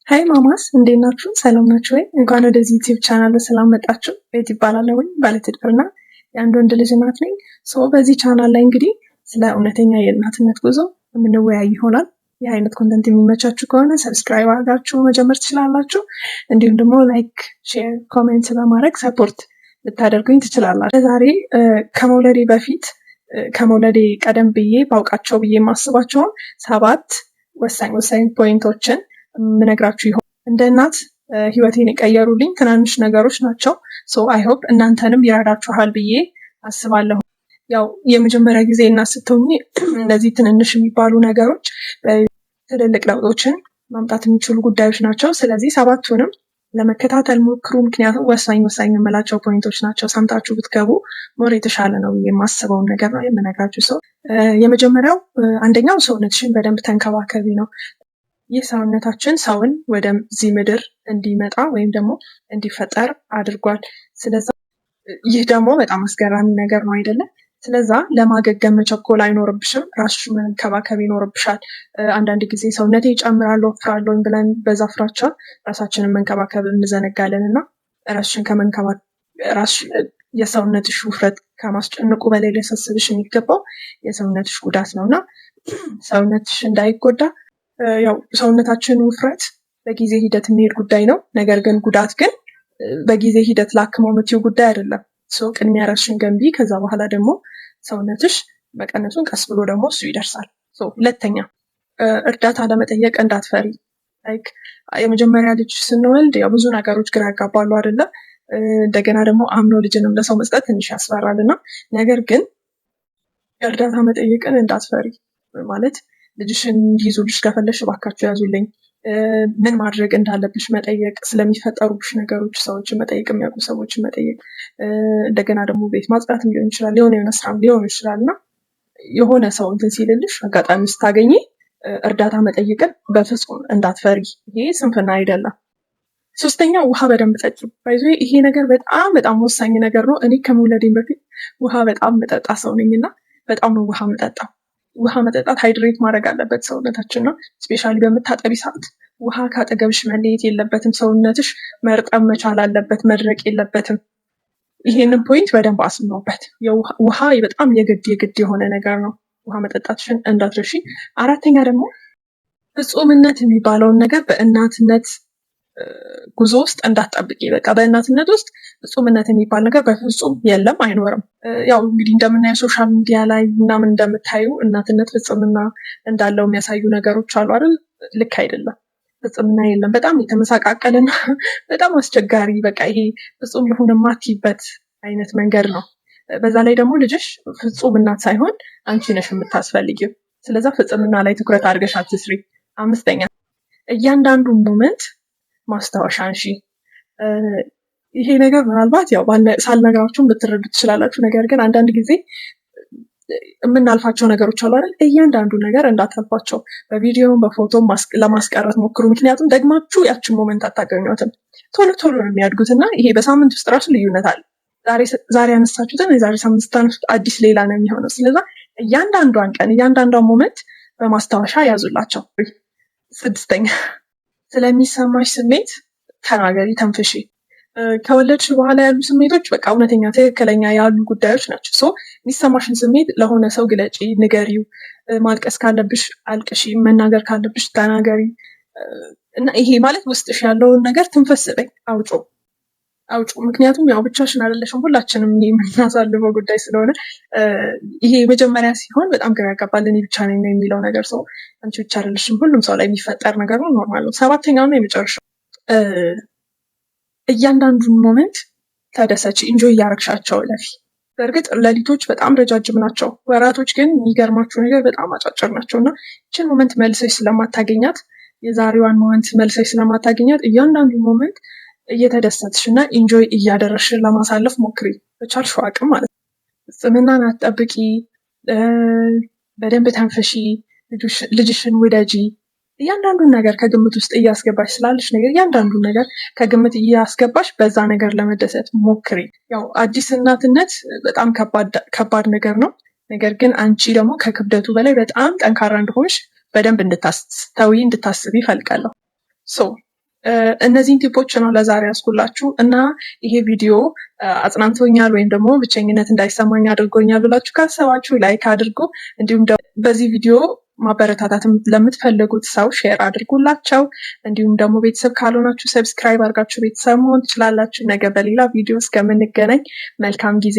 Hi mamas፣ እንዴት ናችሁ? ሰላም ናችሁ ወይ? እንኳን ወደዚህ YouTube channel በሰላም መጣችሁ። ቤት ይባላለሁ፣ ባለትዳርና የአንድ ወንድ ልጅ እናት ነኝ። So በዚህ ቻናል ላይ እንግዲህ ስለ እውነተኛ የእናትነት ጉዞ የምንወያይ ይሆናል። ይህ አይነት content የሚመቻችሁ ከሆነ subscribe አድርጋችሁ መጀመር ትችላላችሁ። እንዲሁም ደግሞ like፣ share፣ comment በማድረግ support ልታደርጉኝ ትችላላችሁ። ዛሬ ከመውለዴ በፊት፣ ከመውለዴ ቀደም ብዬ ባውቃቸው ብዬ የማስባቸውን ሰባት ወሳኝ ወሳኝ point ኦችን የምነግራችሁ ይሆን። እንደ እናት ህይወቴን የቀየሩልኝ ትናንሽ ነገሮች ናቸው። So I hope እናንተንም ይረዳችኋል ብዬ አስባለሁ። ያው የመጀመሪያ ጊዜ እናት ስትሆኚ እነዚህ ትንንሽ የሚባሉ ነገሮች ትልልቅ ለውጦችን ማምጣት የሚችሉ ጉዳዮች ናቸው። ስለዚህ ሰባቱንም ለመከታተል ሞክሩ። ምክንያቱም ወሳኝ ወሳኝ የምላቸው point ኦች ናቸው። ሰምታችሁ ብትገቡ more የተሻለ ነው የማስበውን ነገር ነው የምነግራችሁ። So የመጀመሪያው፣ አንደኛው ሰውነትሽን በደንብ ተንከባከቢ ነው። ይህ ሰውነታችን ሰውን ወደዚህ ምድር እንዲመጣ ወይም ደግሞ እንዲፈጠር አድርጓል። ስለዛ ይህ ደግሞ በጣም አስገራሚ ነገር ነው፣ አይደለም? ስለዛ ለማገገም መቸኮል አይኖርብሽም። ራስሽን መንከባከብ ይኖርብሻል። አንዳንድ ጊዜ ሰውነቴ ይጨምራል፣ ወፍራለሁ ብለን በዛ ፍራቻ ራሳችንን መንከባከብ እንዘነጋለን። እና ራስሽን ከመንከባከብ፣ የሰውነትሽ ውፍረት ከማስጨንቁ በላይ ሊያሳስብሽ የሚገባው የሰውነትሽ ጉዳት ነው። እና ሰውነትሽ እንዳይጎዳ፣ ያው ሰውነታችን ውፍረት በጊዜ ሂደት የሚሄድ ጉዳይ ነው። ነገር ግን ጉዳት ግን በጊዜ ሂደት ላክመው የምትይው ጉዳይ አይደለም። So ቅድሚያ ራስሽን ገንቢ። ከዛ በኋላ ደግሞ ሰውነትሽ መቀነሱን ቀስ ብሎ ደግሞ እሱ ይደርሳል። ሁለተኛ፣ እርዳታ ለመጠየቅ እንዳትፈሪ። Like የመጀመሪያ ልጅ ስንወልድ ያው ብዙ ነገሮች ግራ ያጋባሉ፣ አይደለም? እንደገና ደግሞ አምኖ ልጅንም ለሰው መስጠት ትንሽ ያስፈራል። እና ነገር ግን እርዳታ መጠየቅን እንዳትፈሪ። ማለት ልጅሽን እንዲይዙልሽ ከፈለሽ እባካችሁ ያዙልኝ፣ ምን ማድረግ እንዳለብሽ መጠየቅ፣ ስለሚፈጠሩብሽ ነገሮች ሰዎችን መጠየቅ፣ የሚያውቁ ሰዎችን መጠየቅ፣ እንደገና ደግሞ ቤት ማጽዳትም ሊሆን ይችላል፣ የሆነ የሆነ ስራም ሊሆን ይችላል። እና የሆነ ሰው እንትን ሲልልሽ፣ አጋጣሚ ስታገኚ እርዳታ መጠየቅን በፍጹም እንዳትፈሪ። ይሄ ስንፍና አይደለም። ሶስተኛ፣ ውሃ በደንብ ጠጪ። By the way፣ ይሄ ነገር በጣም በጣም ወሳኝ ነገር ነው። እኔ ከመውለዴም በፊት ውሃ በጣም ምጠጣ ሰው ነኝ እና በጣም ነው ውሃ ምጠጣው። ውሃ መጠጣት፣ hydrate ማድረግ አለበት ሰውነታችን ነው። Especially በምታጠቢ ሰዓት ውሃ ካጠገብሽ መለየት የለበትም። ሰውነትሽ መርጠብ መቻል አለበት፣ መድረቅ የለበትም። ይሄንን point በደንብ አስምሩበት። ውሃ በጣም የግድ የግድ የሆነ ነገር ነው። ውሃ መጠጣትሽን እንዳትረሺ። አራተኛ ደግሞ ፍጹምነት የሚባለውን ነገር በእናትነት ጉዞ ውስጥ እንዳትጠብቂ። በቃ በእናትነት ውስጥ ፍጹምነት የሚባል ነገር በፍጹም የለም፣ አይኖርም። ያው እንግዲህ እንደምናየው social media ላይ ምናምን እንደምታዩ እናትነት ፍጽምና እንዳለው የሚያሳዩ ነገሮች አሉ፣ አይደል? ልክ አይደለም። ፍጽምና የለም። በጣም የተመሳቃቀልና በጣም አስቸጋሪ፣ በቃ ይሄ ፍጹም የሆነ ማትይበት አይነት መንገድ ነው። በዛ ላይ ደግሞ ልጅሽ ፍጹም እናት ሳይሆን አንቺ ነሽ የምታስፈልጊው። ስለዛ ፍጽምና ላይ ትኩረት አድርገሽ አትስሪ። አምስተኛ፣ እያንዳንዱ moment ማስታወሻ አንሺ። ይሄ ነገር ምናልባት ያው ሳልነግራችሁም ልትረዱ ትችላላችሁ። ነገር ግን አንዳንድ ጊዜ የምናልፋቸው ነገሮች አሉ፣ አይደል? እያንዳንዱ ነገር እንዳታልፏቸው። በቪዲዮም በፎቶም ለማስቀረት ሞክሩ። ምክንያቱም ደግማችሁ ያችን moment አታገኟትም። ቶሎ ቶሎ ነው የሚያድጉት እና ይሄ በሳምንት ውስጥ ራሱ ልዩነት አለ። ዛሬ ያነሳችሁትን የዛሬ ሳምንት ስታነሱት አዲስ ሌላ ነው የሚሆነው። ስለዛ እያንዳንዷን ቀን፣ እያንዳንዷን moment በማስታወሻ ያዙላቸው። ስድስተኛ፣ ስለሚሰማሽ ስሜት ተናገሪ፣ ተንፍሺ። ከወለድሽ በኋላ ያሉ ስሜቶች በቃ እውነተኛ ትክክለኛ ያሉ ጉዳዮች ናቸው። So የሚሰማሽን ስሜት ለሆነ ሰው ግለጪ፣ ንገሪው። ማልቀስ ካለብሽ አልቅሺ፣ መናገር ካለብሽ ተናገሪ። እና ይሄ ማለት ውስጥሽ ያለውን ነገር ትንፈስ በይ፣ አውጪ አውጪ። ምክንያቱም ያው ብቻሽን አይደለሽም፣ ሁላችንም የምናሳልፈው ጉዳይ ስለሆነ ይሄ መጀመሪያ ሲሆን በጣም ግራ ያጋባል። እኔ ብቻ ነኝ የሚለው ነገር። So አንቺ ብቻ አይደለሽም፣ ሁሉም ሰው ላይ የሚፈጠር ነገር ነው፣ normal ነው። ሰባተኛው እና የመጨረሻው፣ እያንዳንዱን moment ተደሰች፣ enjoy እያረግሻቸው እለፊ። በእርግጥ ሌሊቶች በጣም ረጃጅም ናቸው፣ ወራቶች ግን የሚገርማችሁ ነገር በጣም አጫጭር ናቸው። እና ይችን moment መልሰሽ ስለማታገኛት፣ የዛሬዋን moment መልሰሽ ስለማታገኛት፣ እያንዳንዱ moment እየተደሰትሽ እና enjoy እያደረግሽ ለማሳለፍ ሞክሪ፣ በቻልሽው አቅም ማለት ነው። ፍጽምናን አትጠብቂ፣ በደንብ ተንፈሺ፣ ልጅሽን ውደጂ። እያንዳንዱን ነገር ከግምት ውስጥ እያስገባሽ፣ ስላለሽ ነገር እያንዳንዱን ነገር ከግምት እያስገባሽ በዛ ነገር ለመደሰት ሞክሪ። ያው አዲስ እናትነት በጣም ከባድ ነገር ነው። ነገር ግን አንቺ ደግሞ ከክብደቱ በላይ በጣም ጠንካራ እንደሆንሽ በደንብ እንድታስተውይ፣ እንድታስቢ እፈልጋለሁ። So እነዚህን tip ኦች ነው ለዛሬ ያስኩላችሁ እና ይሄ ቪዲዮ አጽናንቶኛል ወይም ደግሞ ብቸኝነት እንዳይሰማኝ አድርጎኛል ብላችሁ ካሰባችሁ like አድርጉ። እንዲሁም በዚህ ቪዲዮ ማበረታታት ለምትፈልጉት ሰው share አድርጉላቸው። እንዲሁም ደግሞ ቤተሰብ ካልሆናችሁ subscribe አድርጋችሁ ቤተሰብ መሆን ትችላላችሁ። ነገ በሌላ ቪዲዮ እስከምንገናኝ መልካም ጊዜ።